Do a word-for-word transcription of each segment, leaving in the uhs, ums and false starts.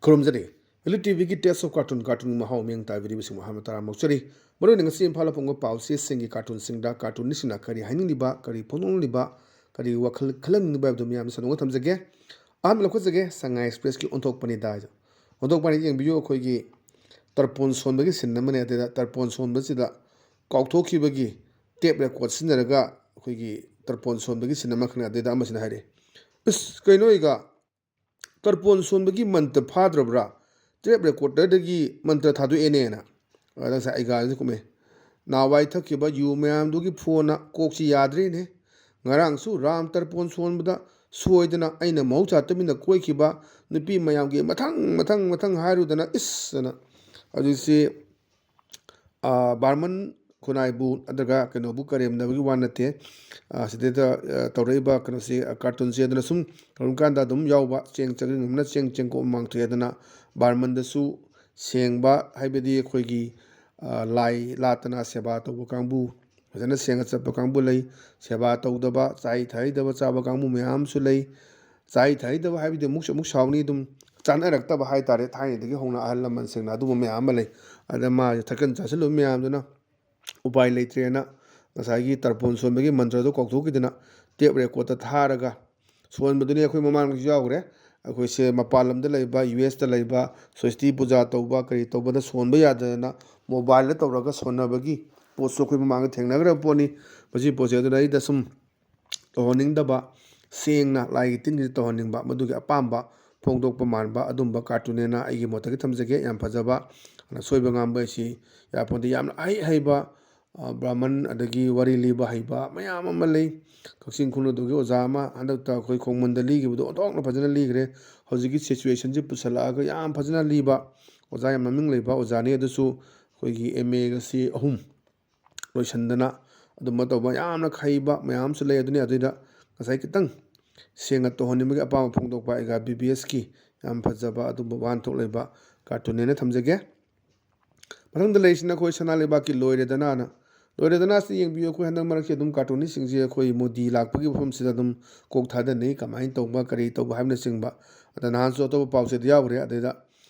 ꯈꯨꯔꯨꯝꯖꯔꯤ꯫ ꯑꯦꯂꯤꯠ ꯇꯤꯚꯤꯒꯤ Taste of Cartoon, ꯀꯥꯔꯇꯨꯟꯒꯤ ꯃꯍꯥꯎ ꯃꯤꯠꯌꯦꯡ ꯇꯥꯕꯤꯔꯤꯕꯁꯤꯡꯕꯨ ꯍꯥꯟꯅ ꯇꯔꯥꯝꯅ ꯑꯣꯛꯆꯔꯤ꯫ ꯃꯔꯨꯑꯣꯏꯅ ꯉꯁꯤ ꯏꯝꯐꯥꯜꯗ ꯐꯣꯡꯕ ꯄꯥꯎꯆꯦꯁꯤꯡꯒꯤ ꯀꯥꯔꯇꯨꯟꯁꯤꯡꯗ ꯀꯥꯔꯇꯨꯟꯅꯤꯁꯤꯡꯅ ꯀꯔꯤ ꯍꯥꯏꯅꯤꯡꯂꯤꯕ, ꯀꯔꯤ ꯐꯣꯡꯗꯣꯛꯅꯤꯡꯂꯤꯕ, ꯀꯔꯤ ꯋꯥꯈꯜ ꯈꯜꯍꯟꯅꯤꯡꯂꯤꯕ ꯍꯥꯏꯕꯗꯨ ꯃꯌꯥꯝꯗ ꯁꯟꯗꯣꯛꯅ ꯊꯝꯖꯒꯦ꯫ ꯑꯍꯥꯟꯕ ꯂꯧꯈꯠꯆꯒꯦ, ꯁꯉꯥꯏ ꯑꯦꯛꯁꯄ꯭ꯔꯦꯁꯀꯤ ꯑꯣꯟꯊꯣꯛꯄꯅꯤꯗ ꯍꯥꯏꯗꯣ꯫ ꯑꯣꯟꯊꯣꯛꯄ ꯍꯥꯏꯅ ꯌꯦꯡꯕꯤꯌꯨ, ꯑꯩꯈꯣꯏꯒꯤ ꯇꯔꯄꯣꯟ ꯁꯣꯟꯕꯒꯤ ꯁꯤꯟ ꯑꯃꯅꯦ꯫ ꯑꯗꯨꯗ ꯇꯔꯄꯣꯟ ꯁꯣꯟꯕꯁꯤꯗ ꯀꯥꯎꯊꯣꯛꯈꯤꯕꯒꯤ ꯇꯦꯞ ꯔꯦꯀꯣꯔꯠ ꯁꯤꯖꯤꯟꯅꯔꯒ ꯑꯩꯈꯣꯏꯒꯤ ꯇꯔꯄꯣꯟ ꯁꯣꯟꯕꯒꯤ ꯁꯤꯟ ꯑꯃꯈꯛꯅꯦ꯫ ꯑꯗꯨꯗ ꯑꯃꯁꯤꯅ ꯍꯥꯏꯔꯛꯑꯦ, "ꯏꯁ, ꯀꯩꯅꯣ ꯑꯩꯒ ꯇꯔꯄꯣꯟ ꯁꯣꯟꯕꯒꯤ ꯃꯟꯇ꯭ꯔ ꯐꯥꯗ꯭ꯔꯕ꯭ꯔꯥ? ꯇꯦꯞ ꯔꯦꯀꯣꯔꯗꯔꯗꯒꯤ ꯃꯟꯇ꯭ꯔ ꯊꯥꯗꯣꯛꯑꯦꯅꯦꯅ"꯫ ꯑꯗ ꯉꯁꯥꯏ ꯑꯩꯒꯥꯁꯤꯅ ꯀꯨꯝꯃꯦ, "ꯅꯍꯥꯟꯋꯥꯏ ꯊꯛꯈꯤꯕ ꯌꯨ ꯃꯌꯥꯝꯗꯨꯒꯤ ꯐꯣꯟꯅ ꯀꯣꯛꯁꯤ ꯌꯥꯗ꯭ꯔꯦꯅꯦ꯫ ꯉꯔꯥꯡꯁꯨ ꯔꯥꯝ ꯇꯔꯄꯣꯟ ꯁꯣꯟꯕꯗ ꯁꯣꯏꯗꯅ ꯑꯩꯅ ꯃꯍꯧꯁꯥ ꯇꯨꯃꯤꯟꯅ ꯀꯣꯏꯈꯤꯕ ꯅꯨꯄꯤ ꯃꯌꯥꯝꯒꯤ ꯃꯊꯪ, ꯃꯊꯪ, ꯃꯊꯪ ꯍꯥꯏꯔꯨꯗꯅ ꯏꯁ" ꯑꯅ꯫ ꯍꯧꯖꯤꯛꯁꯤ, ꯑ, ꯕꯥꯔꯃꯟ ꯈꯨꯟꯅꯥꯏꯕꯨ ꯅꯠꯇ꯭ꯔꯒ ꯀꯩꯅꯣꯕꯨ ꯀꯔꯦꯝꯅꯕꯒꯤ ꯋꯥ ꯅꯠꯇꯦ꯫ ꯑ, ꯁꯤꯗꯩꯗ, ꯑ, ꯇꯧꯔꯛꯏꯕ ꯀꯩꯅꯣꯁꯤ, ꯑ, ꯀꯥꯔꯇꯨꯟꯁꯤ ꯑꯗꯨꯅ ꯁꯨꯝ ꯇꯧꯔꯝ ꯀꯥꯟꯗ ꯑꯗꯨꯝ ꯌꯥꯎꯕ, ꯆꯦꯡ ꯆꯒꯔꯤꯡ ꯑꯃꯅ ꯆꯦꯡ ꯆꯦꯡꯀꯣꯛ ꯃꯃꯥꯡ ꯊꯣꯛꯑꯦ꯫ ꯑꯗꯨꯅ ꯕꯥꯔꯃꯟꯗꯁꯨ ꯁꯦꯡꯕ, ꯍꯥꯏꯕꯗꯤ ꯑꯩꯈꯣꯏꯒꯤ, ꯑ, ꯂꯥꯏ ꯂꯥꯠꯇꯅ ꯁꯦꯕꯥ ꯇꯧꯕ ꯀꯥꯡꯕꯨ, ꯐꯖꯅ ꯁꯦꯡꯅ ꯆꯠꯄ ꯀꯥꯡꯕꯨ ꯂꯩ꯫ ꯁꯦꯕꯥ ꯇꯧꯗꯕ, ꯆꯥꯏ ꯊꯛꯏꯗꯕ ꯆꯥꯕ ꯀꯥꯡꯕꯨ ꯃꯌꯥꯝ ꯑꯃꯁꯨ ꯂꯩ꯫ ꯆꯥꯏ ꯊꯛꯏꯗꯕ ꯍꯥꯏꯕꯗꯤ ꯑꯃꯨꯛꯁꯨ ꯑꯃꯨꯛ ꯁꯥꯎꯅꯤ, ꯑꯗꯨꯝ ꯆꯥꯅꯔꯛꯇꯕ ꯍꯥꯏꯇꯥꯔꯦ꯫ ꯊꯥꯏꯅꯗꯒꯤ ꯍꯧꯅ ꯑꯍꯜ ꯂꯃꯟꯁꯤꯡꯅ ꯑꯗꯨꯝꯕ ꯃꯌꯥꯝ ꯑꯃ ꯂꯩ꯫ ꯑꯗ ꯃꯥꯁꯦ ꯊꯛꯆꯟ ꯆꯥꯁꯤꯜꯂꯨꯕ ꯃꯌꯥꯝꯗꯨꯅ ꯎꯄꯥꯏ ꯂꯩꯇ꯭ꯔꯦꯅ ꯉꯁꯥꯏꯒꯤ ꯇꯔꯄꯣꯟ ꯁꯣꯟꯕꯒꯤ ꯃꯟꯇ꯭ꯔꯗꯣ ꯀꯥꯎꯊꯣꯛꯈꯤꯗꯅ ꯇꯦꯞ ꯔꯦꯀꯣꯔꯠꯇ ꯊꯥꯔꯒ ꯁꯣꯟꯕꯗꯨꯅꯤ ꯑꯩꯈꯣꯏ ꯃꯃꯥꯡꯗꯁꯨ ꯌꯥꯎꯈ꯭ꯔꯦ꯫ ꯑꯩꯈꯣꯏꯁꯦ ꯃꯄꯥꯟ ꯂꯝꯗ ꯂꯩꯕ, ꯌꯨ ꯑꯦꯁꯇ ꯂꯩꯕ, ꯁ꯭ꯋꯁꯇꯤ ꯄꯨꯖꯥ ꯇꯧꯕ, ꯀꯔꯤ ꯇꯧꯕꯗ ꯁꯣꯟꯕ ꯌꯥꯗꯗꯅ ꯃꯣꯕꯥꯏꯜꯗ ꯇꯧꯔꯒ ꯁꯣꯟꯅꯕꯒꯤ ꯄꯣꯠꯁꯨ ꯑꯩꯈꯣꯏ ꯃꯃꯥꯡꯗ ꯊꯦꯡꯅꯈ꯭ꯔꯕ ꯄꯣꯠꯅꯤ꯫ ꯃꯁꯤ ꯄꯣꯠꯁꯦ ꯑꯗꯨꯅ ꯑꯩꯗ ꯁꯨꯝ ꯇꯧꯍꯟꯅꯤꯡꯗꯕ, ꯁꯦꯡꯅ ꯂꯥꯏꯒꯤ ꯇꯤꯟꯒꯤꯗ ꯇꯧꯍꯟꯅꯤꯡꯕ, ꯃꯗꯨꯒꯤ ꯑꯄꯥꯝꯕ ꯐꯣꯡꯗꯣꯛꯄ ꯃꯥꯟꯕ ꯑꯗꯨꯝꯕ ꯀꯥꯔꯇꯨꯟꯅꯦꯅ ꯑꯩꯒꯤ ꯃꯣꯠꯇꯒꯤ ꯊꯝꯖꯒꯦ꯫ ꯌꯥꯝ ꯐꯖꯕ, ꯑꯁꯣꯏꯕ ꯉꯥꯝꯕ ꯍꯥꯏꯁꯤ ꯌꯥꯄꯣꯟꯇꯦ꯫ ꯌꯥꯝꯅ ꯑꯍꯩ ꯑꯍꯩꯕ, ꯑ, ꯕ꯭ꯔꯥꯍꯃꯟ, ꯑꯗꯒꯤ ꯋꯥꯔꯤ ꯂꯤꯕ ꯍꯩꯕ ꯃꯌꯥꯝ ꯑꯃ ꯂꯩ꯫ ꯀꯛꯆꯤꯡ ꯈꯨꯅꯧꯗꯒꯤ ꯑꯣꯖꯥ ꯑꯃ ꯍꯟꯗꯛꯇ ꯑꯩꯈꯣꯏ ꯈꯣꯡꯃꯟꯗ ꯂꯤꯈꯤꯕꯗꯣ ꯑꯣꯟꯊꯣꯛꯅ ꯐꯖꯅ ꯂꯤꯈ꯭ꯔꯦ꯫ ꯍꯧꯖꯤꯛꯀꯤ ꯁꯤꯆꯨꯋꯦꯁꯟꯁꯤ ꯄꯨꯁꯜꯂꯛꯑꯒ ꯌꯥꯝ ꯐꯖꯅ ꯂꯤꯕ ꯑꯣꯖꯥ, ꯌꯥꯝ ꯃꯃꯤꯡ ꯂꯩꯕ ꯑꯣꯖꯥꯅꯤ꯫ ꯑꯗꯨꯁꯨ ꯑꯩꯈꯣꯏꯒꯤ ꯑꯦꯝ ꯑꯦꯒꯁꯤ ꯑꯍꯨꯝ ꯂꯣꯏꯁꯤꯟꯗꯅ ꯑꯗꯨꯝꯕ ꯇꯧꯕ ꯌꯥꯝꯅ ꯍꯩꯕ ꯃꯌꯥꯝ ꯑꯃꯁꯨ ꯂꯩ꯫ ꯑꯗꯨꯅꯤ ꯑꯗꯨꯏꯗ ꯉꯁꯥꯏ ꯈꯤꯇꯪ ꯁꯦꯡꯅ ꯇꯧꯍꯟꯅꯤꯡꯕꯒꯤ ꯑꯄꯥꯝꯕ ꯐꯣꯡꯗꯣꯛꯄ ꯑꯩꯒ ꯕꯤ ꯕꯤ ꯑꯦꯁꯀꯤ ꯌꯥꯝ ꯐꯖꯕ ꯑꯗꯨꯝꯕ ꯋꯥꯍꯟꯊꯣꯛ ꯂꯩꯕ ꯀꯥꯔꯇꯨꯟꯅꯦꯅ ꯊꯝꯖꯒꯦ꯫ ꯃꯊꯪꯗ ꯂꯩꯔꯤꯁꯤꯅ ꯑꯩꯈꯣꯏ ꯁꯅꯥ ꯂꯩꯕꯥꯛꯀꯤ ꯂꯣꯏꯔꯦꯗꯅꯥꯅ꯫ ꯂꯣꯏꯔꯦꯗꯅꯥꯁꯤ ꯌꯦꯡꯕꯤꯌꯨ꯫ ꯑꯩꯈꯣꯏ ꯍꯟꯗꯛ ꯃꯔꯛꯁꯤ ꯑꯗꯨꯝ ꯀꯥꯔꯇꯨꯟꯅꯤꯁꯁꯤꯡꯁꯦ ꯑꯩꯈꯣꯏ ꯃꯣꯗꯤ ꯂꯥꯛꯄꯒꯤ ꯃꯐꯝꯁꯤꯗ ꯑꯗꯨꯝ ꯀꯣꯛ ꯊꯥꯗꯅꯩ, ꯀꯃꯥꯏꯅ ꯇꯧꯕ, ꯀꯔꯤ ꯇꯧꯕ ꯍꯥꯏꯕꯅꯆꯤꯡꯕ꯫ ꯑꯗ ꯅꯍꯥꯟꯁꯨ ꯑꯇꯣꯞꯄ ꯄꯥꯎꯆꯦꯗ ꯌꯥꯎꯈ꯭ꯔꯦ꯫ ꯑꯗꯩꯗ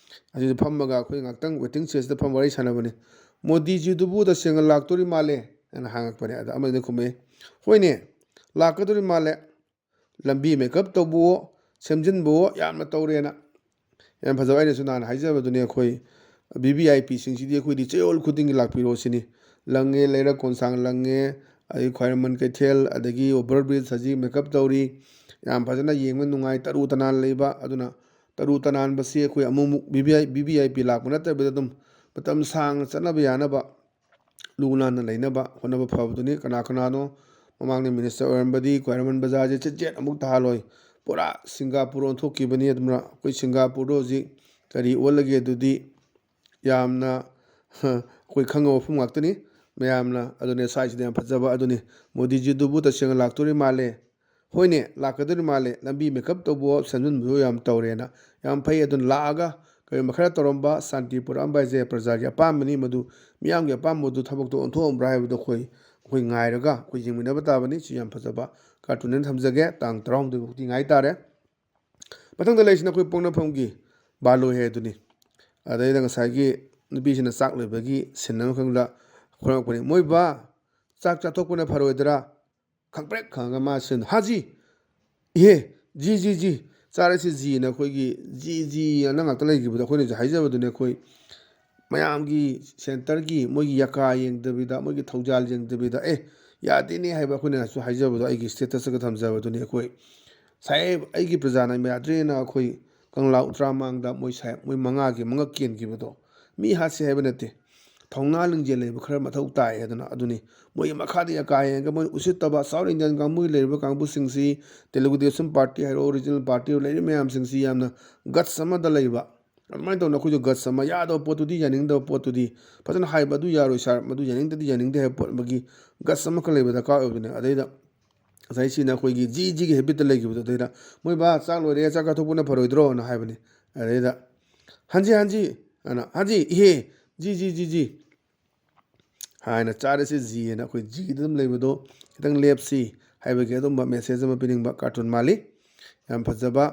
ꯑꯁꯤꯗ ꯐꯝꯃꯒ ꯑꯩꯈꯣꯏ ꯉꯥꯛꯇꯪ ꯋꯦꯇꯤꯡ ꯁꯦꯗꯁꯤꯗ ꯐꯝ ꯋꯥꯔꯤ ꯁꯥꯟꯅꯕꯅꯤ꯫ "ꯃꯣꯗꯤꯖꯤꯗꯨꯕꯨ ꯇꯁꯦꯡꯅ ꯂꯥꯛꯇꯣꯔꯤ ꯃꯥꯜꯂꯦ?" ꯍꯥꯏꯅ ꯍꯪꯉꯛꯄꯅꯦ꯫ ꯑꯗ ꯑꯃꯗꯨꯅ ꯈꯨꯝꯃꯛꯑꯦ, "ꯍꯣꯏꯅꯦ, ꯂꯥꯛꯀꯗꯣꯔꯤ ꯃꯥꯜꯂꯦ꯫ ꯂꯝꯕꯤ ꯃꯦꯀꯞ ꯇꯧꯕꯋꯣ, ꯁꯦꯝꯖꯤꯟꯕꯋꯣ ꯌꯥꯝꯅ ꯇꯧꯔꯦꯅ"꯫ ꯌꯥꯝ ꯐꯖꯕ꯫ ꯑꯩꯅꯁꯨ ꯅꯍꯥꯟ ꯍꯥꯏꯖꯕꯗꯨꯅꯦ, ꯑꯩꯈꯣꯏ ꯚꯤ ꯚꯤ ꯑꯥꯏ ꯄꯤꯁꯤꯡꯁꯤꯗꯤ ꯑꯩꯈꯣꯏꯗꯤ ꯆꯌꯣꯜ ꯈꯨꯗꯤꯡꯒꯤ ꯂꯥꯛꯄꯤꯔꯣ ꯁꯤꯅꯤ꯫ ꯂꯪꯉꯦ, ꯂꯩꯔꯛ ꯀꯣꯟꯁꯥꯡ ꯂꯪꯉꯦ, ꯑꯗꯒꯤ ꯈ꯭ꯋꯥꯏꯔꯝꯕꯟ ꯀꯩꯊꯦꯜ, ꯑꯗꯒꯤ ꯑꯣꯚꯔ ꯕ꯭ꯔꯤꯖ ꯍꯧꯖꯤꯛ ꯃꯦꯀꯞ ꯇꯧꯔꯤ꯫ ꯌꯥꯝ ꯐꯖꯅ ꯌꯦꯡꯕ ꯅꯨꯡꯉꯥꯏ, ꯇꯔꯨ ꯇꯅꯥꯟ ꯂꯩꯕ꯫ ꯑꯗꯨꯅ ꯇꯔꯨ ꯇꯅꯥꯟꯕꯁꯤ ꯑꯩꯈꯣꯏ ꯑꯃꯨꯛ ꯑꯃꯨꯛ V V I, V V I P ꯂꯥꯛꯄ ꯅꯠꯇꯕꯤꯗ ꯑꯗꯨꯝ ꯃꯇꯝ ꯁꯥꯡꯅ ꯆꯠꯅꯕ ꯌꯥꯅꯕ ꯂꯨ ꯅꯥꯟꯅ ꯂꯩꯅꯕ ꯍꯣꯠꯅꯕ ꯐꯕꯗꯨꯅꯤ꯫ ꯀꯅꯥ ꯀꯅꯥꯅꯣ ꯃꯃꯥꯡꯗ ꯃꯤꯅꯤꯁꯇꯔ ꯑꯣꯏꯔꯝꯕꯗꯤ ꯈ꯭ꯋꯥꯏꯔꯝꯕꯟ ꯕꯖꯥꯔꯁꯦ ꯆꯦꯠ ꯆꯦꯠ ꯑꯃꯨꯛ ꯇꯥꯍꯜꯂꯣꯏ, ꯄꯨꯔꯥ ꯁꯤꯡꯒꯥꯄꯨꯔ ꯑꯣꯟꯊꯣꯛꯈꯤꯕꯅꯤ꯫ ꯑꯗꯨꯅ ꯑꯩꯈꯣꯏ ꯁꯤꯡꯒꯥꯄꯨꯔꯗꯣ ꯍꯧꯖꯤꯛ ꯀꯔꯤ ꯑꯣꯜꯂꯒꯦ ꯑꯗꯨꯗꯤ ꯌꯥꯝꯅ ꯑꯩꯈꯣꯏ ꯈꯪꯉꯕ ꯃꯐꯝ ꯉꯥꯛꯇꯅꯤ꯫ ꯃꯌꯥꯝꯅ ꯑꯗꯨꯅꯦ ꯁ꯭ꯋꯥꯏꯁꯤꯗ ꯌꯥꯝ ꯐꯖꯕ ꯑꯗꯨꯅꯤ꯫ ꯃꯣꯗꯤꯖꯤꯗꯨꯕꯨ ꯇꯁꯦꯡꯅ ꯂꯥꯛꯇꯣꯔꯤ ꯃꯥꯜꯂꯦ꯫ ꯍꯣꯏꯅꯦ, ꯂꯥꯛꯀꯗꯣꯔꯤ ꯃꯥꯜꯂꯦ꯫ ꯂꯝꯕꯤ ꯃꯦꯀꯞ ꯇꯧꯕ, ꯁꯦꯝꯖꯤꯟꯕꯁꯨ ꯌꯥꯝ ꯇꯧꯔꯦꯅ꯫ ꯌꯥꯝ ꯐꯩ꯫ ꯑꯗꯨꯅ ꯂꯥꯛꯑꯒ ꯀꯔꯤꯒꯨꯝꯕ ꯈꯔ ꯇꯧꯔꯝꯕ, ꯁꯥꯟꯇꯤ ꯄꯨꯔꯛꯑꯝꯕ ꯍꯥꯏꯁꯦ ꯄ꯭ꯔꯖꯥꯒꯤ ꯑꯄꯥꯝꯕꯅꯤ꯫ ꯃꯗꯨ ꯃꯤꯌꯥꯝꯒꯤ ꯑꯄꯥꯝꯕꯗꯨ ꯊꯕꯛꯇꯣ ꯑꯣꯟꯊꯣꯛꯑꯝꯕ꯭ꯔꯥ ꯍꯥꯏꯕꯗꯣ ꯑꯩꯈꯣꯏ, ꯑꯩꯈꯣꯏ ꯉꯥꯏꯔꯒ ꯑꯩꯈꯣꯏ ꯌꯦꯡꯃꯤꯟꯅꯕ ꯇꯥꯕꯅꯤ꯫ ꯁꯤ ꯌꯥꯝ ꯐꯖꯕ ꯀꯥꯔꯇꯨꯟ ꯑꯃ ꯊꯝꯖꯒꯦ꯫ ꯇꯥꯡ ꯇꯔꯥꯍꯨꯝꯗꯣꯏ ꯐꯥꯎꯗꯤ ꯉꯥꯏ ꯇꯥꯔꯦ꯫ ꯃꯊꯪꯗ ꯂꯩꯔꯤꯁꯤꯅ ꯑꯩꯈꯣꯏ ꯄꯣꯛꯅꯐꯝꯒꯤ ꯕꯥꯂꯣꯏ ꯍꯥꯏ ꯑꯗꯨꯅꯤ꯫ ꯑꯗꯩꯗ ꯉꯁꯥꯏꯒꯤ ꯅꯨꯄꯤꯁꯤꯅ ꯆꯥꯛ ꯂꯣꯏꯕꯒꯤ ꯁꯤꯟ ꯑꯃꯈꯛꯗ ꯈꯣꯏꯔꯛꯄꯅꯤ, "ꯃꯣꯏ ꯕꯥ, ꯆꯥꯛ ꯆꯥꯊꯣꯛꯄꯅ ꯐꯔꯣꯏꯗ꯭ꯔꯥ?" ꯈꯪꯄ꯭ꯔꯦꯛ ꯈꯪꯉꯒ ꯃꯥ ꯁꯤꯟ, "ꯍꯥ ꯖꯤ, ꯏꯍꯦ, ꯖꯤ, ꯖꯤ, ꯖꯤ, ꯆꯥꯔꯁꯤ ꯖꯤꯅ" ꯑꯩꯈꯣꯏꯒꯤ ꯖꯤ, ꯖꯤ ꯑꯅ ꯉꯥꯛꯇ ꯂꯩꯈꯤꯕꯗꯣ, ꯑꯩꯈꯣꯏꯅꯁꯨ ꯍꯥꯏꯖꯕꯗꯨꯅꯦ, ꯑꯩꯈꯣꯏ ꯃꯌꯥꯝꯒꯤ ꯁꯦꯟꯇꯔꯒꯤ ꯃꯣꯏꯒꯤ ꯌꯥꯀꯥ ꯌꯦꯡꯗꯕꯤꯗ, ꯃꯣꯏꯒꯤ ꯊꯧꯖꯥꯜ ꯌꯦꯡꯗꯕꯤꯗ, "ꯑꯦ, ꯌꯥꯗꯦꯅꯦ" ꯍꯥꯏꯕ ꯑꯩꯈꯣꯏꯅꯁꯨ ꯍꯥꯏꯖꯕꯗꯣ, ꯑꯩꯒꯤ ꯁ꯭ꯇꯦꯇꯁꯇꯒ ꯊꯝꯖꯕꯗꯨꯅꯤ꯫ ꯑꯩꯈꯣꯏ ꯁꯥꯍꯦꯕ, ꯑꯩꯒꯤ ꯄ꯭ꯔꯖꯥꯅ ꯌꯥꯗ꯭ꯔꯦꯅ ꯑꯩꯈꯣꯏ ꯀꯪꯂꯥ ꯎꯇ꯭ꯔꯥ ꯃꯥꯡꯗ ꯃꯣꯏ ꯁꯥꯍꯦꯕ, ꯃꯣꯏ ꯃꯉꯥꯒꯤ ꯃꯉꯛ ꯀꯦꯟꯈꯤꯕꯗꯣ, ꯃꯤ ꯍꯥꯠꯁꯦ ꯍꯥꯏꯕ ꯅꯠꯇꯦ, ꯊꯧꯅꯥ ꯂꯤꯡꯖꯦꯜ ꯂꯩꯕ ꯈꯔ ꯃꯊꯧ ꯇꯥꯏ ꯍꯥꯏꯗꯅ꯫ ꯑꯗꯨꯅꯤ ꯃꯣꯏꯒꯤ ꯃꯈꯥꯗ ꯌꯥꯀꯥ ꯌꯦꯡꯉꯒ ꯃꯣꯏ ꯎꯁꯤꯠꯇꯕ South Indian ꯀꯥꯡꯕꯨꯒꯤ ꯂꯩꯔꯤꯕ ꯀꯥꯡꯕꯨꯁꯤꯡꯁꯤ, ꯇꯦꯂꯨꯒꯨ ꯗꯦꯁꯝ ꯄꯥꯔꯇꯤ ꯍꯥꯏꯔꯣ, ꯔꯤꯖꯅꯦꯜ ꯄꯥꯔꯇꯤ ꯍꯥꯏꯔꯣ, ꯂꯩꯔꯤꯕ ꯃꯌꯥꯝꯁꯤꯡꯁꯤ ꯌꯥꯝꯅ ꯒꯠꯁ ꯑꯃꯗ ꯂꯩꯕ, ꯑꯗꯨꯃꯥꯏꯅ ꯇꯧꯅ ꯑꯩꯈꯣꯏꯁꯨ ꯒꯠꯁ ꯑꯃ, ꯌꯥꯗꯕ ꯄꯣꯠꯇꯨꯗꯤ ꯌꯥꯅꯤꯡꯗꯕ ꯄꯣꯠꯇꯨꯗꯤ ꯐꯖꯅ ꯍꯥꯏꯕ, "ꯑꯗꯨ ꯌꯥꯔꯣꯏ ꯁꯥꯔ, ꯃꯗꯨ ꯌꯥꯅꯤꯡꯗꯗꯤ ꯌꯥꯅꯤꯡꯗꯦ" ꯍꯥꯏꯕ ꯄꯣꯠ ꯑꯃꯒꯤ ꯒꯠꯁ ꯑꯃꯈꯛ ꯂꯩꯕ ꯗꯔꯀꯥꯔ ꯑꯣꯏꯕꯅꯦ꯫ ꯑꯗꯩꯗ ꯉꯁꯥꯏ ꯁꯤꯅ ꯑꯩꯈꯣꯏꯒꯤ ꯖꯤ ꯖꯤꯒꯤ ꯍꯦꯕꯤꯠꯇ ꯂꯩꯈꯤꯕꯗꯣ, ꯑꯗꯩꯗ, "ꯃꯣꯏ ꯕꯥ, ꯆꯥꯛ ꯂꯣꯏꯔꯦ, ꯆꯥꯛ ꯆꯥꯊꯣꯛꯄꯅ ꯐꯔꯣꯏꯗ꯭ꯔꯣꯅ?" ꯍꯥꯏꯕꯅꯤ꯫ ꯑꯗꯩꯗ, "ꯍꯟꯖꯤ ꯍꯟꯖꯤ" ꯑꯅ, "ꯍꯟꯖꯤ, ꯏꯍꯦ, ꯖꯤ ꯖꯤ ꯖꯤ ꯖꯤ" ꯍꯥꯏꯅ, "ꯆꯥꯔꯁꯤ ꯖꯤ" ꯍꯥꯏꯅ ꯑꯩꯈꯣꯏ ꯖꯤꯗ ꯑꯗꯨꯝ ꯂꯩꯕꯗꯣ ꯈꯤꯇꯪ ꯂꯦꯞꯁꯤ ꯍꯥꯏꯕꯒꯤ ꯑꯗꯨꯝꯕ ꯃꯦꯁꯦꯖ ꯑꯃ ꯄꯤꯅꯤꯡꯕ ꯀꯥꯔꯇꯨꯟ ꯃꯥꯜꯂꯤ꯫ ꯌꯥꯝ ꯐꯖꯕ꯫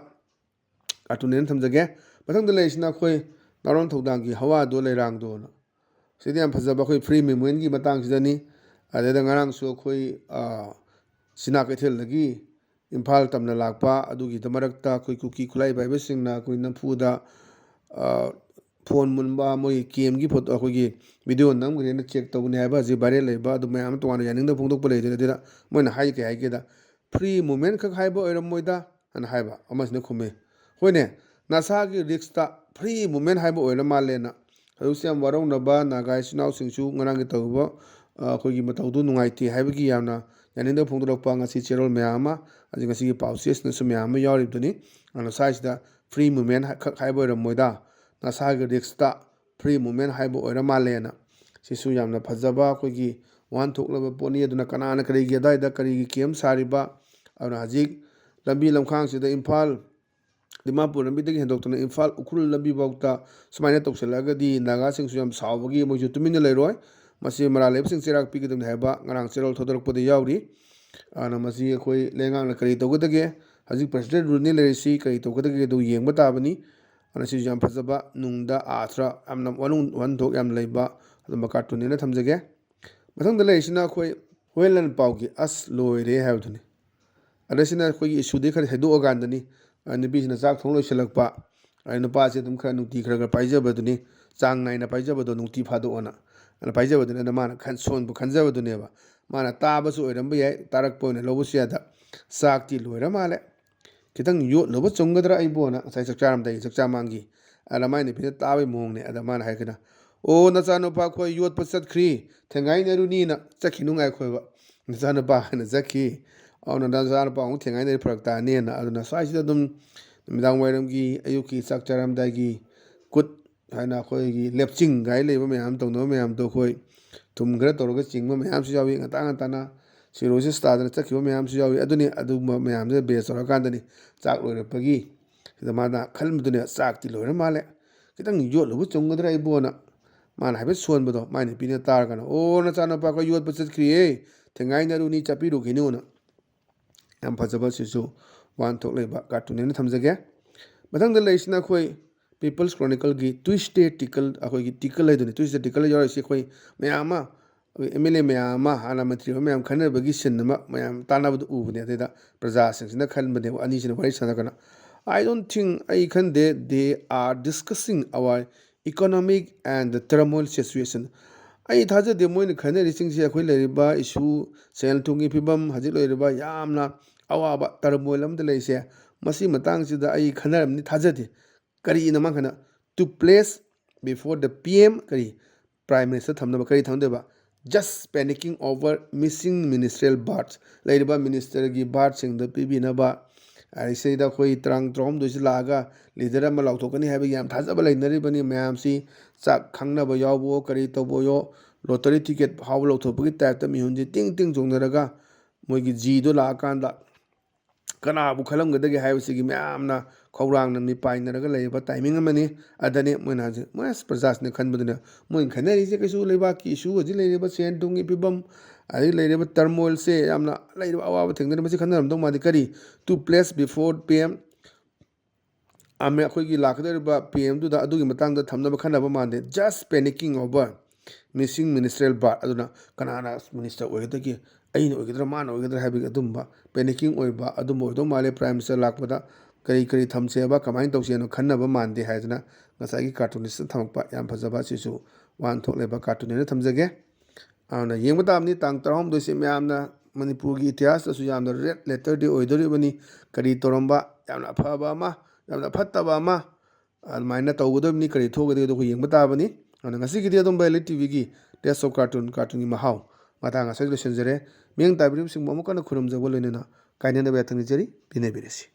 ꯀꯥꯔꯇꯨꯟꯅꯦꯅ ꯊꯝꯖꯒꯦ꯫ ꯃꯊꯪꯗ ꯂꯩꯔꯤꯁꯤꯅ ꯑꯩꯈꯣꯏ ꯅꯥꯔꯣꯟ ꯊꯧꯗꯥꯡꯒꯤ ꯍꯋꯥꯗꯣ ꯂꯩꯔꯥꯡꯗꯣꯅ꯫ ꯁꯤꯗꯤ ꯌꯥꯝ ꯐꯖꯕ ꯑꯩꯈꯣꯏ ꯐ꯭ꯔꯤ ꯃꯨꯚꯃꯦꯟꯒꯤ ꯃꯇꯥꯡꯁꯤꯗꯅꯤ꯫ ꯑꯗꯩꯗ ꯉꯔꯥꯡꯁꯨ ꯑꯩꯈꯣꯏ, ꯑ, ꯁꯤꯅꯥ ꯀꯩꯊꯦꯜꯗꯒꯤ ꯏꯝꯐꯥꯜ ꯇꯝꯅ ꯂꯥꯛꯄ ꯑꯗꯨꯒꯤꯗ ꯃꯔꯛꯇ ꯑꯩꯈꯣꯏ ꯀꯨꯀꯤ ꯈꯨꯠꯂꯥꯏ ꯄꯥꯏꯕꯁꯤꯡꯅ ꯑꯩꯈꯣꯏ ꯅꯝꯐꯨꯗ, ꯑ, ꯐꯣꯟ ꯃꯨꯟꯕ, ꯃꯣꯏ ꯀꯦꯝꯒꯤ ꯐꯣꯇꯣ, ꯑꯩꯈꯣꯏꯒꯤ ꯚꯤꯗꯤꯑꯣ ꯅꯝꯈ꯭ꯔꯦꯅ ꯆꯦꯛ ꯇꯧꯕꯅꯤ ꯍꯥꯏꯕ, ꯍꯧꯖꯤꯛ ꯚꯥꯏꯔꯦꯜ ꯂꯩꯕ ꯑꯗꯨ ꯃꯌꯥꯝ ꯑꯃ ꯇꯣꯉꯥꯟꯅ ꯌꯥꯅꯤꯡꯗꯕ ꯐꯣꯡꯗꯣꯛꯄ ꯂꯩꯗꯣꯏꯅꯤ꯫ ꯑꯗꯨꯗ ꯃꯣꯏꯅ ꯍꯥꯏ ꯀꯩ ꯍꯥꯏꯒꯦꯗ, "ꯐ꯭ꯔꯤ ꯃꯨꯚꯃꯦꯟ ꯈꯛ ꯍꯥꯏꯕ ꯑꯣꯏꯔꯝꯃꯣꯏꯗ" ꯍꯥꯏꯅ ꯍꯥꯏꯕ꯫ ꯑꯃꯁꯤꯅ ꯈꯨꯝꯃꯤ, "ꯍꯣꯏꯅꯦ, ꯅꯁꯥꯒꯤ ꯔꯤꯛꯁꯇ ꯐ꯭ꯔꯤ ꯃꯨꯚꯃꯦꯟ ꯍꯥꯏꯕ ꯑꯣꯏꯔ ꯃꯥꯜꯂꯦꯅ"꯫ ꯍꯧꯖꯤꯛꯁꯦ ꯌꯥꯝ ꯋꯥꯔꯧꯅꯕ ꯅꯥꯒꯥ ꯏꯆꯤꯟ ꯏꯅꯥꯎꯁꯤꯡꯁꯨ ꯉꯔꯥꯡꯒꯤ ꯇꯧꯔꯤꯕ, ꯑ, ꯑꯩꯈꯣꯏꯒꯤ ꯃꯇꯧꯗꯨ ꯅꯨꯡꯉꯥꯏꯇꯦ ꯍꯥꯏꯕꯒꯤ ꯌꯥꯝꯅ ꯌꯥꯅꯤꯡꯗꯕ ꯐꯣꯡꯗꯣꯔꯛꯄ ꯉꯁꯤ ꯆꯦꯔꯣꯜ ꯃꯌꯥꯝ ꯑꯃ, ꯑꯗꯩ ꯉꯁꯤꯒꯤ ꯄꯥꯎꯆꯦꯁꯤꯅꯁꯨ ꯃꯌꯥꯝ ꯑꯃ ꯌꯥꯎꯔꯤꯕꯗꯨꯅꯤ꯫ ꯑꯗꯨꯅ ꯁ꯭ꯋꯥꯏꯁꯤꯗ ꯐ꯭ꯔꯤ ꯃꯨꯚꯃꯦꯟ ꯈꯛ ꯍꯥꯏꯕ ꯑꯣꯏꯔꯝꯃꯣꯏꯗ, ꯅꯁꯥꯒꯤ ꯔꯤꯛꯁꯇ ꯐ꯭ꯔꯤ ꯃꯨꯚꯃꯦꯟ ꯍꯥꯏꯕ ꯑꯣꯏꯔ ꯃꯥꯜꯂꯦꯅ꯫ ꯁꯤꯁꯨ ꯌꯥꯝꯅ ꯐꯖꯕ ꯑꯩꯈꯣꯏꯒꯤ ꯋꯥꯍꯟꯊꯣꯛꯂꯕ ꯄꯣꯠꯅꯤ꯫ ꯑꯗꯨꯅ ꯀꯅꯥꯅ ꯀꯔꯤꯒꯤ ꯑꯗꯥꯏꯗ ꯀꯔꯤꯒꯤ ꯀꯦꯝ ꯁꯥꯔꯤꯕ? ꯑꯗꯨꯅ ꯍꯧꯖꯤꯛ ꯂꯝꯕꯤ ꯂꯝꯈꯥꯡꯁꯤꯗ ꯏꯝꯐꯥꯜ, ꯗꯤꯃꯥꯄꯨꯔ ꯂꯝꯕꯤꯗꯒꯤ ꯍꯦꯟꯗꯣꯛꯇꯅ ꯏꯝꯐꯥꯜ ꯎꯈ꯭ꯔꯨꯜ ꯂꯝꯕꯤ ꯐꯥꯎꯗ ꯁꯨꯃꯥꯏꯅ ꯇꯧꯁꯤꯜꯂꯛꯑꯒꯗꯤ ꯅꯥꯒꯥꯁꯤꯡꯁꯨ ꯌꯥꯝ ꯁꯥꯎꯕꯒꯤ ꯃꯣꯏꯁꯨ ꯇꯨꯃꯤꯟꯅ ꯂꯩꯔꯣꯏ꯫ ꯃꯁꯤ ꯃꯔꯥꯜ ꯂꯩꯕꯁꯤꯡ ꯆꯩꯔꯥꯛ ꯄꯤꯒꯗꯕꯅꯤ ꯍꯥꯏꯕ ꯉꯔꯥꯡ ꯆꯦꯔꯣꯜ ꯊꯣꯛꯗꯣꯔꯛꯄꯗ ꯌꯥꯎꯔꯤ꯫ ꯑꯗꯨꯅ ꯃꯁꯤ ꯑꯩꯈꯣꯏ ꯂꯩꯉꯥꯛꯅ ꯀꯔꯤ ꯇꯧꯒꯗꯒꯦ? ꯍꯧꯖꯤꯛ ꯄ꯭ꯔꯁꯤꯗꯦꯟ ꯔꯨꯜꯅꯤ ꯂꯩꯔꯤꯁꯤ, ꯀꯔꯤ ꯇꯧꯒꯗꯒꯦ ꯑꯗꯨ ꯌꯦꯡꯕ ꯇꯥꯕꯅꯤ꯫ ꯑꯗꯨꯅ ꯁꯤꯁꯨ ꯌꯥꯝ ꯐꯖꯕ, ꯅꯨꯡꯗ ꯑꯥꯔꯊ ꯌꯥꯝꯅ ꯋꯥꯅꯨꯡ-, ꯋꯥꯍꯟꯊꯣꯛ ꯌꯥꯝ ꯂꯩꯕ ꯑꯗꯨꯝꯕ ꯀꯥꯔꯇꯨꯟꯅꯦꯅ ꯊꯝꯖꯒꯦ꯫ ꯃꯊꯪꯗ ꯂꯩꯔꯤꯁꯤꯅ ꯑꯩꯈꯣꯏ ꯍꯨꯌꯦꯟ ꯂꯥꯟꯄꯥꯎꯒꯤ "ꯑꯁ ꯂꯣꯏꯔꯦ" ꯍꯥꯏꯕꯗꯨꯅꯤ꯫ ꯑꯗ ꯁꯤꯅ ꯑꯩꯈꯣꯏꯒꯤ ꯏꯁꯨꯗꯤ ꯈꯔ ꯍꯥꯏꯗꯣꯛꯑꯀꯥꯟꯗꯅꯤ꯫ ꯑ, ꯅꯨꯄꯤꯁꯤꯅ ꯆꯥꯛ ꯊꯣꯡ ꯂꯣꯏꯁꯤꯜꯂꯛꯄ, ꯑꯗ ꯅꯨꯄꯥꯁꯦ ꯑꯗꯨꯝ ꯈꯔ ꯅꯨꯡꯇꯤ ꯈꯔ ꯈꯔ ꯄꯥꯏꯖꯕꯗꯨꯅꯤ, ꯆꯥꯡ ꯅꯥꯏꯅ ꯄꯥꯏꯖꯕꯗꯣ ꯅꯨꯡꯇꯤ ꯐꯥꯗꯣꯛꯑꯣꯅ꯫ ꯑꯗ ꯄꯥꯏꯖꯕꯗꯨꯅ ꯑꯗ ꯃꯥꯅ ꯈꯟ-, ꯁꯣꯟꯕ ꯈꯟꯖꯕꯗꯨꯅꯦꯕ꯫ ꯃꯥꯅ ꯇꯥꯕꯁꯨ ꯑꯣꯏꯔꯝꯕ ꯌꯥꯏ, ꯇꯥꯔꯛꯄ ꯑꯣꯏꯅ ꯂꯧꯕꯁꯨ ꯌꯥꯗ꯫ "ꯆꯥꯛꯇꯤ ꯂꯣꯏꯔ ꯃꯥꯜꯂꯦ꯫ ꯈꯤꯇꯪ ꯌꯣꯠꯂꯨꯕ ꯆꯨꯝꯒꯗ꯭ꯔꯥ ꯑꯩꯕꯣꯅ?" ꯉꯁꯥꯏ ꯆꯥꯛ ꯆꯥꯔꯝꯗꯥꯏꯒꯤ, ꯆꯥꯛ ꯆꯥ ꯃꯥꯡꯒꯤ꯫ ꯑꯗ ꯃꯥꯏ ꯅꯨꯄꯤꯅ ꯇꯥꯕꯒꯤ ꯃꯑꯣꯡꯅꯦ꯫ ꯑꯗ ꯃꯥꯅ ꯍꯥꯏꯔꯒꯅ, "ꯑꯣ, ꯅꯆꯥꯅꯨꯄꯥ ꯑꯩꯈꯣꯏ ꯌꯣꯠꯄ ꯆꯠꯈ꯭ꯔꯤ, ꯊꯦꯡꯒꯥꯏꯅꯔꯨꯅꯤꯅ ꯆꯠꯈꯤꯅꯨ ꯉꯥꯏꯈꯣꯕ꯫ ꯅꯆꯥꯅꯨꯄꯥ ꯍꯥꯏꯅ ꯆꯠꯈꯤ꯫ ꯑꯗꯨꯅ ꯅꯆꯥꯅꯨꯄꯥ ꯑꯃꯨꯛ ꯊꯦꯡꯒꯥꯏꯅꯔꯤ ꯐꯔꯛ ꯇꯥꯅꯦꯅ"꯫ ꯑꯗꯨꯅ ꯁ꯭ꯋꯥꯏꯁꯤꯗ ꯑꯗꯨꯝ ꯅꯨꯃꯤꯗꯥꯡ ꯋꯥꯏꯔꯝꯒꯤ, ꯑꯌꯨꯛꯀꯤ ꯆꯥꯛ ꯆꯥꯔꯝꯗꯥꯏꯒꯤ ꯀꯨꯠ ꯍꯥꯏꯅ ꯑꯩꯈꯣꯏꯒꯤ ꯂꯦꯞꯆꯤꯡ ꯀꯥꯏ ꯂꯩꯕ ꯃꯌꯥꯝ ꯇꯧꯅꯕ ꯃꯌꯥꯝꯗꯣ ꯑꯩꯈꯣꯏ ꯊꯨꯝ ꯈꯔ ꯇꯧꯔꯒ ꯆꯤꯡꯕ ꯃꯌꯥꯝꯁꯨ ꯌꯥꯎꯏ꯫ ꯉꯟꯇꯥ ꯉꯟꯇꯥꯅ ꯁꯤꯔꯣꯏꯁꯦ ꯇꯥꯗꯅ ꯆꯠꯈꯤꯕ ꯃꯌꯥꯝꯁꯨ ꯌꯥꯎꯏ꯫ ꯑꯗꯨꯅꯤ, ꯑꯗꯨꯒꯨꯝꯕ ꯃꯌꯥꯝꯗꯨꯗ ꯕꯦꯁ ꯇꯧꯔꯀꯥꯟꯗꯅꯤ ꯆꯥꯛ ꯂꯣꯏꯔꯛꯄꯒꯤ꯫ ꯁꯤꯗ ꯃꯥꯅ ꯈꯟꯕꯗꯨꯅꯦ, "ꯆꯥꯛꯇꯤ ꯂꯣꯏꯔ ꯃꯥꯜꯂꯦ, ꯈꯤꯇꯪ ꯌꯣꯠꯂꯨꯕ ꯆꯨꯝꯒꯗ꯭ꯔꯥ ꯑꯩꯕꯣꯅ?" ꯃꯥꯅ ꯍꯥꯏꯐꯦꯠ ꯁꯣꯟꯕꯗꯣ ꯃꯥꯏ ꯅꯨꯄꯤꯅ ꯇꯥꯔꯒꯅ, "ꯑꯣ, ꯅꯆꯥꯅꯨꯄꯥ ꯑꯩꯈꯣꯏ ꯌꯣꯠꯄ ꯆꯠꯈ꯭ꯔꯤꯌꯦ, ꯊꯦꯡꯒꯥꯏꯅꯔꯨꯅꯤ, ꯆꯠꯄꯤꯔꯨꯈꯤꯅꯨꯅ"꯫ ꯌꯥꯝ ꯐꯖꯕ ꯁꯤꯁꯨ ꯋꯥꯍꯟꯊꯣꯛ ꯂꯩꯕ ꯀꯥꯔꯇꯨꯟꯅꯦꯅ ꯊꯝꯖꯒꯦ꯫ ꯃꯊꯪꯗ ꯂꯩꯔꯤꯁꯤꯅ ꯑꯩꯈꯣꯏ People's Chronicleꯒꯤ Tuesday Tickle, ꯑꯩꯈꯣꯏꯒꯤ Tickle ꯍꯥꯏꯗꯨꯅꯤ꯫ Tuesday Tickleꯗ ꯌꯥꯎꯔꯤꯁꯤ ꯑꯩꯈꯣꯏ ꯃꯌꯥꯝ ꯑꯃ, ꯑꯩꯈꯣꯏ M L A ꯃꯌꯥꯝ ꯑꯃ, ꯍꯥꯟꯅ ꯃꯟꯇ꯭ꯔꯤ ꯑꯣꯏꯕ ꯃꯌꯥꯝ ꯈꯟꯅꯕꯒꯤ scene ꯑꯃ ꯃꯌꯥꯝ ꯇꯥꯟꯅꯕꯗꯨ ꯎꯕꯅꯦ꯫ ꯑꯗꯩꯗ ꯄ꯭ꯔꯖꯥꯁꯤꯡꯁꯤꯅ ꯈꯟꯕꯅꯦꯕ, ꯑꯅꯤꯁꯤꯅ ꯋꯥꯔꯤ ꯁꯥꯟꯅꯔꯀꯥꯟꯗ, "I don't think, ꯑꯩ ꯈꯟꯗꯦ, they are discussing our economic and the turmoil situation." ꯑꯩ ꯊꯥꯖꯗꯦ ꯃꯣꯏꯅ ꯈꯟꯅꯔꯤꯁꯤꯡꯁꯦ ꯑꯩꯈꯣꯏ ꯂꯩꯔꯤꯕ issue, ꯁꯦꯜ ꯊꯨꯝꯒꯤ ꯐꯤꯕꯝ, ꯍꯧꯖꯤꯛ ꯂꯩꯔꯤꯕ ꯌꯥꯝꯅ ꯑꯋꯥꯕ turmoil ꯑꯃꯗ ꯂꯩꯔꯤꯁꯦ, ꯃꯁꯤ ꯃꯇꯥꯡꯁꯤꯗ ꯑꯩ ꯈꯟꯅꯔꯝꯅꯤ ꯊꯥꯖꯗꯦ꯫ ꯀꯔꯤꯅꯣ ꯃꯥ ꯈꯟꯅ? "To place before the P M" ꯀꯔꯤ? Prime Minister ꯊꯝꯅꯕ ꯀꯔꯤ ꯊꯝꯗꯣꯏꯕ? "Just panicking over missing ministerial berths", ꯂꯩꯔꯤꯕ ministerꯒꯤ berthꯁꯤꯡꯗ ꯄꯤꯕꯤꯅꯕ꯫ ꯑꯗꯩ ꯁꯤꯗ ꯑꯩꯈꯣꯏ ꯇꯥꯡ ꯇꯔꯥꯍꯨꯝꯗꯣꯏꯁꯤ ꯂꯥꯛꯑꯒ leader ꯑꯃ ꯂꯥꯎꯊꯣꯛꯀꯅꯤ ꯍꯥꯏꯕꯒꯤ ꯌꯥꯝ ꯊꯥꯖꯕ ꯂꯩꯅꯔꯤꯕꯅꯤ ꯃꯌꯥꯝꯁꯤ꯫ ꯆꯥꯛ ꯈꯪꯅꯕ ꯌꯥꯎꯕꯑꯣ, ꯀꯔꯤ ꯇꯧꯕꯑꯣ, lottery ticket ꯐꯥꯎꯕ ꯂꯧꯊꯣꯛꯄꯒꯤ typeꯇ ꯃꯤꯍꯨꯟꯁꯤ ꯇꯤꯡ ꯇꯤꯡ ꯆꯣꯡꯅꯔꯒ ꯃꯣꯏꯒꯤ ꯖꯤꯗꯣ ꯂꯥꯛꯑꯀꯥꯟꯗ ꯀꯅꯥꯕꯨ ꯈꯜꯂꯝꯒꯗꯒꯦ ꯍꯥꯏꯕꯁꯤꯒꯤ ꯃꯌꯥꯝꯅ ꯈꯧꯔꯥꯡꯅ ꯃꯤꯄꯥꯏꯅꯔꯒ ꯂꯩꯔꯤꯕ timing ꯑꯃꯅꯤ꯫ ꯑꯗꯅꯤ ꯃꯣꯏꯅ ꯍꯧꯖꯤꯛ, ꯃꯣꯏ ꯄ꯭ꯔꯖꯥꯁꯤꯅ ꯈꯟꯕꯗꯨꯅ ꯃꯣꯏꯅ ꯈꯟꯅꯔꯤꯁꯦ ꯀꯩꯁꯨ ꯂꯩꯕꯥꯛꯀꯤ issue, ꯍꯧꯖꯤꯛ ꯂꯩꯔꯤꯕ ꯁꯦꯟ ꯊꯨꯝꯒꯤ ꯐꯤꯕꯝ, ꯑꯗꯒꯤ ꯂꯩꯔꯤꯕ turmoilꯁꯦ, ꯌꯥꯝꯅ ꯂꯩꯔꯤꯕ ꯑꯋꯥꯕ ꯊꯦꯡꯅꯔꯤꯕ, ꯃꯁꯤ ꯈꯟꯅꯔꯝꯗꯧ ꯃꯥꯟꯗꯦ꯫ ꯀꯔꯤ? "To place before P M" ꯑꯃ ꯑꯩꯈꯣꯏꯒꯤ ꯂꯥꯛꯀꯗꯧꯔꯤꯕ P Mꯗꯨꯗ ꯑꯗꯨꯒꯤ ꯃꯇꯥꯡꯗ ꯊꯝꯅꯕ ꯈꯟꯅꯕ ꯃꯥꯟꯗꯦ꯫ "Just panicking over missing ministerial berth", ꯑꯗꯨꯅ ꯀꯅꯥꯅ minister ꯑꯣꯏꯒꯗꯒꯦ, ꯑꯩꯅ ꯑꯣꯏꯒꯗ꯭ꯔꯥ, ꯃꯥꯅ ꯑꯣꯏꯒꯗ꯭ꯔꯥ ꯍꯥꯏꯕꯒꯤ ꯑꯗꯨꯝꯕ panicking ꯑꯣꯏꯕ ꯑꯗꯨꯝꯕ ꯑꯣꯏꯗꯧ ꯃꯥꯜꯂꯦ꯫ Prime Minister ꯂꯥꯛꯄꯗ ꯀꯔꯤ ꯀꯔꯤ ꯊꯝꯁꯦꯕ, ꯀꯃꯥꯏꯅ ꯇꯧꯁꯦꯅꯣ ꯈꯟꯅꯕ ꯃꯥꯟꯗꯦ ꯍꯥꯏꯗꯅ ꯉꯁꯥꯏꯒꯤ cartoonistꯅ ꯊꯝꯃꯛꯄ ꯌꯥꯝ ꯐꯖꯕ, ꯑꯁꯤꯁꯨ ꯋꯥꯍꯟꯊꯣꯛ ꯂꯩꯕ cartoon ꯑꯣꯏꯅ ꯊꯝꯖꯒꯦ꯫ ꯑꯗꯨꯅ ꯌꯦꯡꯕ ꯇꯥꯕꯅꯤ, ꯇꯥꯡ ꯇꯔꯥꯍꯨꯝꯗꯣꯏꯁꯦ ꯃꯌꯥꯝꯅ ꯃꯅꯤꯄꯨꯔꯒꯤ ꯏꯇꯤꯍꯥꯁꯇꯁꯨ ꯌꯥꯝꯅ red letter day ꯑꯣꯏꯗꯣꯔꯤꯕꯅꯤ꯫ ꯀꯔꯤ ꯇꯧꯔꯝꯕ, ꯌꯥꯝꯅ ꯑꯐꯕ ꯑꯃ, ꯌꯥꯝꯅ ꯐꯠꯇꯕ ꯑꯃ, ꯑꯗꯨꯃꯥꯏꯅ ꯇꯧꯒꯗꯕꯅꯤ꯫ ꯀꯔꯤ ꯊꯣꯛꯀꯗꯒꯦꯗꯣ ꯑꯩꯈꯣꯏ ꯌꯦꯡꯕ ꯇꯥꯕꯅꯤ꯫ ꯑꯗꯨꯅ ꯉꯁꯤꯒꯤꯗꯤ ꯑꯗꯨꯝ ꯚꯦꯂꯤ ꯇꯤꯚꯤꯒꯤ Taste of Cartoon, cartoonꯒꯤ ꯃꯍꯥꯎ ꯃꯇꯥꯡ ꯑꯁꯤꯗ ꯂꯣꯏꯁꯤꯟꯖꯔꯦ꯫ ꯃꯤꯠꯌꯦꯡ ꯇꯥꯕꯤꯔꯤꯕꯁꯤꯡꯕꯨ ꯑꯃꯨꯛ ꯍꯟꯅ ꯈꯨꯔꯨꯝꯖꯕ ꯂꯣꯏꯅꯅ ꯀꯥꯏꯅꯅꯕ ꯌꯥꯊꯪ ꯅꯤꯖꯔꯤ꯫ ꯄꯤꯅꯕꯤꯔꯁꯤ꯫